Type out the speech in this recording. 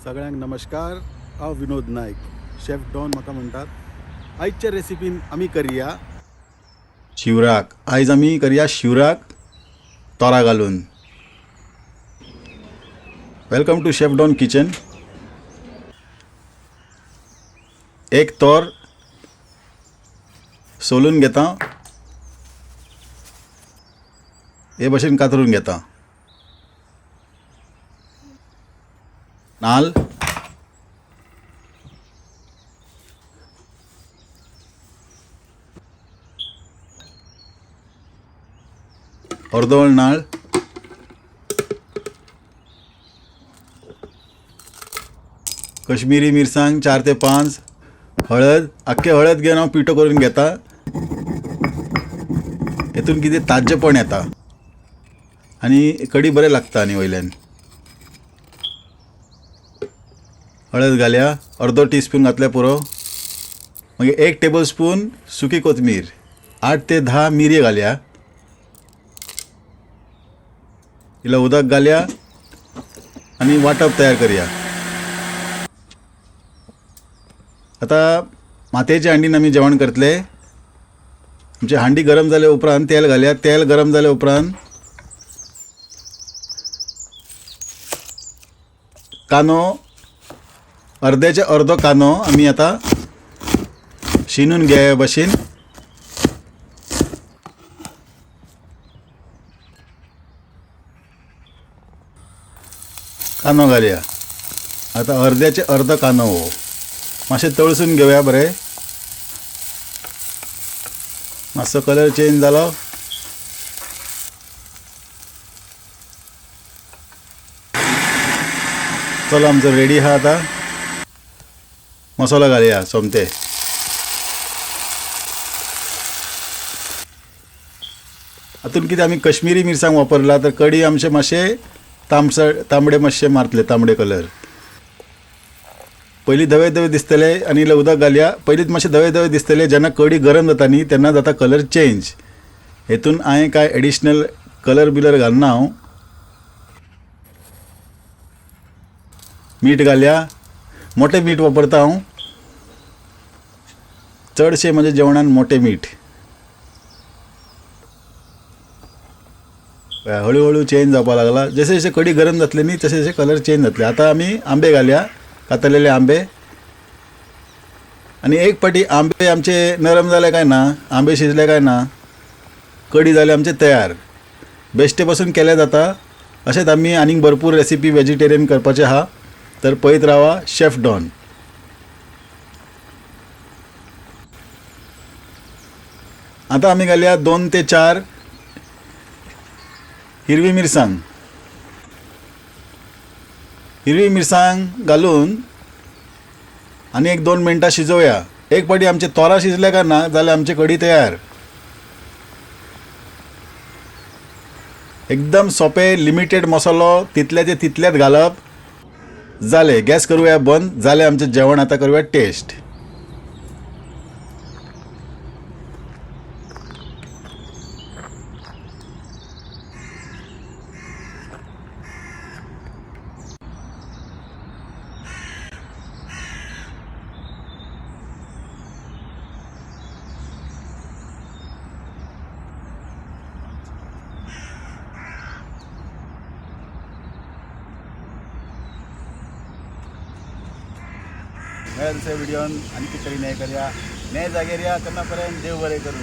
सगळ्यांक नमस्कार. हांव विनोद नायक, शेफ डॉन म्हाका म्हणटात. आयच्या रेसिपीन आमी करया शिवराक. आयज आमी करया शिवराक तोरा घालून. Welcome to chef Don kitchen. एक तोर सोलून घेता, हे भशेन कातरून घेता. नाल, अर्दोळ नाळ, कश्मीरी मिरसांग 4 ते 5, हळद, आख्खे हळद घेवन हांव पिठो करून घेता. हेतून कितें ताज्जेपण येता आनी कडी बरें लागता. आनी वयल्यान हळद घालया, अर्दो टीस्पून घातल्यार पुरो. मागीर 1 टेबल स्पून सुकी कोथमीर, 8 ते 10 मिरयो घालया. इल्लो उदक घालया आनी वांटप तयार करया. आतां मातयेच्या हांडीन आमी जेवण करतले. आमची हांडी गरम जाल्या उपरांत तेल घालया. तेल गरम जाल्या उपरांत कांदो, अर्द्याचे अर्दो कांदो आमी आतां शिनून घेया भशेन. कांदो घालया. आतां अर्द्याचे अर्दो कांदो हो मातशें तळसून घेवया बरें. मातसो कलर चेंज जालो. चलो आमचो रेडी आहा. आतां मसालो घालया सोमते. हातून कितें आमी कश्मीरी मिरसांग वापरला तर कडी आमचे मातशें तांबसर तांबडे मातशे मारतले, तांबडे कलर. पयलीं धवे धवे दिसतले आनी इल्लें उदक घालया. पयलींच मातशे धवे धवे दिसतले, जेन्ना कडी गरम जाता न्ही तेन्ना जाता कलर चेंज. हेतून हांवें कांय एडिशनल कलर बिलर घालना हांव. मीठ घालया, मोटें मीठ वापरता हांव चडशें म्हज्या जेवणान मोटें मीठ. हळू हळू चेंज जावपाक लागला. जशें जशें कडी गरम जातली न्ही तशें तशें कलर चेंज जातले. आतां आमी आंबे घालया, कातरलेले आंबे. आनी एक पाटी आंबे आमचे नरम जाले काय ना, आंबे शिजले काय ना, कडी जाली आमचे तयार. बेश्टे पसून केले जाता. अशेंच आमी आनीक भरपूर रेसिपी वेजिटेरियन करपाचे आहा, तर पळयत रावा शेफ डॉन. आतां आमी घालया 2 ते 4 हिरवी मिरसांग. हिरवी मिरसांग घालून आनी एक 2 मिनटां शिजोवया. एक पाटी आमचे तोरां शिजले काय ना जाल्यार आमची कडी तयार. एकदम सोंपें, लिमिटेड मसालो, तितल्याचे तितल्यात घालप. जालें, गॅस करूया बंद. जालें आमचें जेवण. आतां करूया टेस्ट. मेळ्या दुसऱ्या व्हिडिओन आनी कितें तरी नये करया, नये जागेर या. तेन्ना पर्यंत देव बरें करूं.